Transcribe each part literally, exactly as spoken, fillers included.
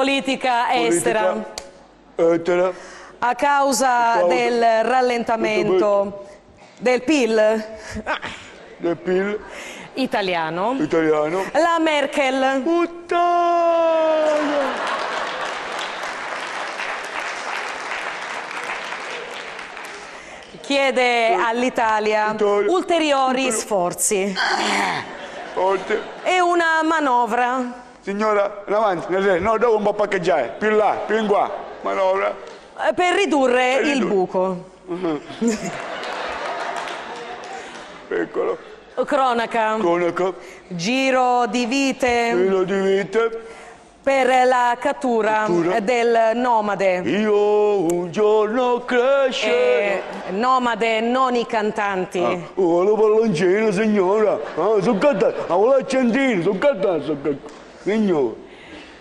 Politica estera. Politica estera. A causa del rallentamento del pil. Del pil. Italiano. Italiano. La Merkel. Puttana! Chiede all'Italia ulteriori sforzi. Forti. E una manovra. Signora, in avanti, nel re-, no, dopo un po' parcheggiare, più in là, più in qua, manovra. Eh, per ridurre il buco. Piccolo. Cronaca. Cronaca. Giro di vite. Giro di vite. Per la cattura del nomade. Io un giorno crescerò. Eh, nomade, non i cantanti. Ah, oh, lo palloncino, signora. Ah, so gatta, ah, l'accentino, so gatta, so gatta. Signora.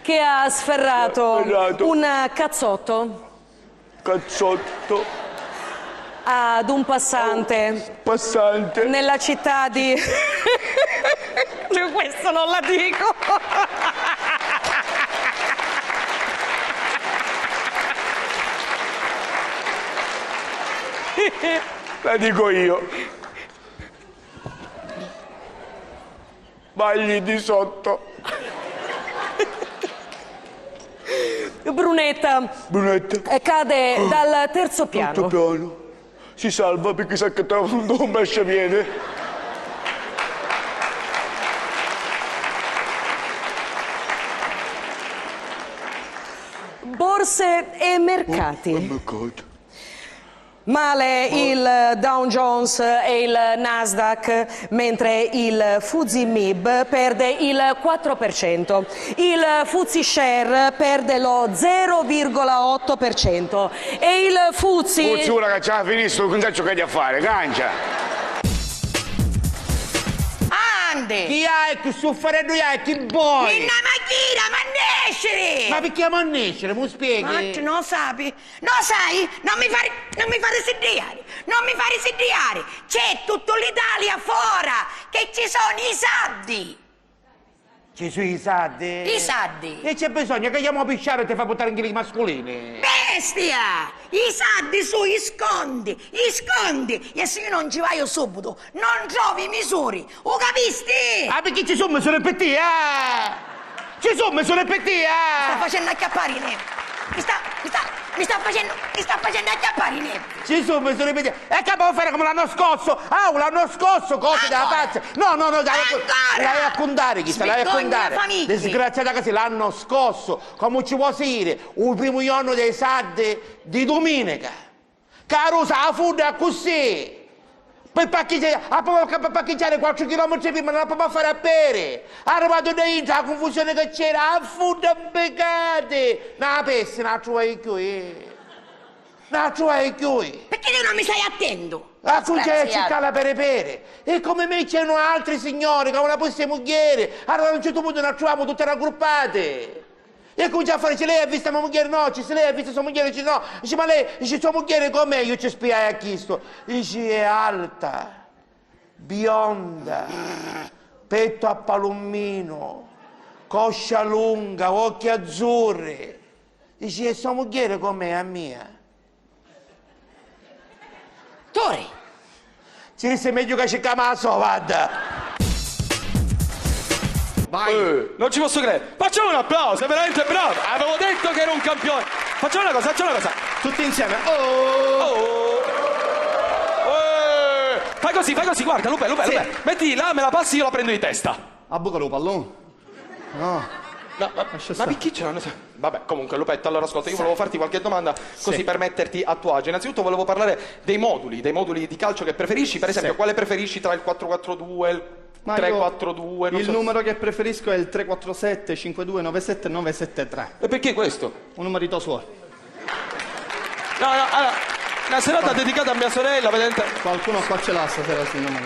Che ha sferrato un cazzotto. Cazzotto. Ad un passante. Passante. Nella città di... Questo non la dico. La dico io. Bagli di sotto. Brunetta. Brunetta. Eh, cade dal terzo piano. Terzo piano. Si salva perché s'accattava un, un marciapiede. Borse e mercati. Oh, oh my God. Male il Dow Jones e il Nasdaq, mentre il Fuzi Mib perde il quattro per cento. Il Fuzi Share perde lo zero virgola otto per cento e il Fuzi... Fuzi, ora che ci ha finito, non sai ciò che hai da fare, cancia! Andi! Chi hai, chi suffereddu hai, chi vuoi? Minna, ma chi era? Ma nesciri! Ma perché ma nescere? Mi spieghi? Ma non sapi? No sai, non mi fari, non mi fari siddiari, non mi fari siddiari! C'è tutta l'Italia fora, che ci sono i saddi! Ci su i saddi? I saddi! E c'è bisogno che andiamo a pisciare e ti fa buttare in giri i masculini? Bestia! I saddi su i scondi, i scondi! E se io non ci vaio subito, non trovi i misuri, u capisti? Ah, perché ci sono misure per te, eh? Ci sono misure per te, eh? Mi sta facendo acchiappare i nervi. Mi sta, mi sta, mi sta facendo, mi sta facendo acchiappare i nervi. Ci sono misure per te. E che può fare come l'anno scorso? Ah, l'anno scorso, cose della pazza. No, no, no, la devi contare questa, la devi contare. Disgraziata così, l'anno scorso, come ci vuoi dire, il primo giorno dei saddi di domenica. Carusa, a fudda accussì! Per parcheggiare, a po-, per parcheggiare quattro chilometri prima, non la può fare a pere! Arrivato dentro, la confusione che c'era, a fudda beccate! Na peste, non la trovai più, eh! Non la trovai più, eh! Perché tu non mi stai attento? A cominciare a cercare la pere pere! E come me c'erano altri signori che avevano pure ste mugliere, allora a un certo punto non trovavamo tutte raggruppate! E comincia a fare, dice, lei ha visto mia moglie? No, dice, lei ha visto sua moglie? Dice, no. Dice, ma lei, dice, sua moglie com'è? Io ci spiai a chisto. Dice, è alta, bionda, petto a palummino, coscia lunga, occhi azzurri. Dice, e sua moglie com'è a mia? Tori! Ci dissi meglio che ci chiama la so, vadda! Vai! Eh, non ci posso credere! Facciamo un applauso, è veramente bravo! Avevo detto che era un campione! Facciamo una cosa, facciamo una cosa! Tutti insieme! Oh! Oh! Eh! Fai così, fai così, guarda, Lupè, Lupè, sì. Lupè! Metti là, me la passi, io la prendo di testa! A bocca lu pallone! No. No, ma, ma perché c'erano... Vabbè, comunque, Lupetto, allora ascolta, io volevo farti qualche domanda così per metterti a tuo agio. Innanzitutto volevo parlare dei moduli, dei moduli di calcio che preferisci, per esempio, quale preferisci tra il quattro quattro due e il tre quattro due, non so. Ma io il numero che preferisco è il tre quattro sette cinque due nove sette nove sette tre. E perché questo? Un numerito suo. No, no, allora, una serata dedicata a mia sorella, vedete? Qualcuno qua ce l'ha stasera, sì, non è.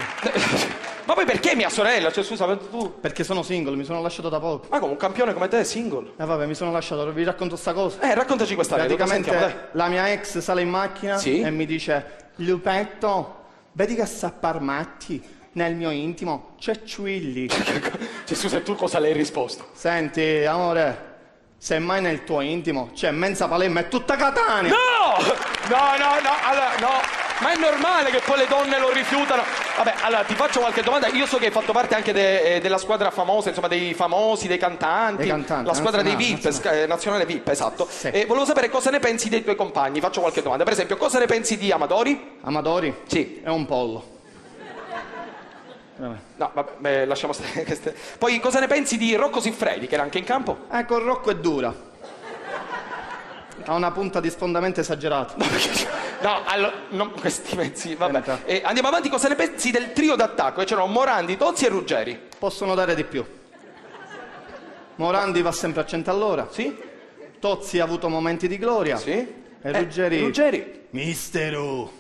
Ma poi perché mia sorella? Cioè, scusa, ma tu... Perché sono single, mi sono lasciato da poco. Ma come, un campione come te è single? Eh, vabbè, mi sono lasciato, vi racconto sta cosa. Eh, raccontaci questa aneddoto, sentiamo, dai. Praticamente la mia ex sale in macchina e mi dice: "Lupetto, vedi che sta par matti, nel mio intimo c'è Ciuilli." Cioè, scusa, e tu cosa le hai risposto? "Senti, amore, Semmai nel tuo intimo c'è menza Palermo e tutta Catania! No! No, no, no, allora, no. Ma è normale che poi le donne lo rifiutano. Vabbè, allora ti faccio qualche domanda. Io so che hai fatto parte anche de- eh, della squadra famosa, insomma, dei famosi, dei cantanti. Dei cantanti, La squadra dei nazionale, V I P, sca- eh, nazionale V I P, esatto. Sì. E volevo sapere cosa ne pensi dei tuoi compagni. Faccio qualche domanda. Per esempio, cosa ne pensi di Amadori? Amadori? Sì. È un pollo. Vabbè. No, vabbè, beh, lasciamo stare queste. Poi cosa ne pensi di Rocco Siffredi, che era anche in campo? Ecco, Rocco è dura. Ha una punta di sfondamento esagerata. No, allora, non questi mezzi, vabbè. Senta. Eh, andiamo avanti, cosa ne pensi del trio d'attacco? E c'erano Morandi, Tozzi e Ruggeri. Possono dare di più. Morandi va sempre a cento all'ora. Sì? Tozzi ha avuto momenti di gloria. Sì? E Eh, Ruggeri. Ruggeri? Misteru.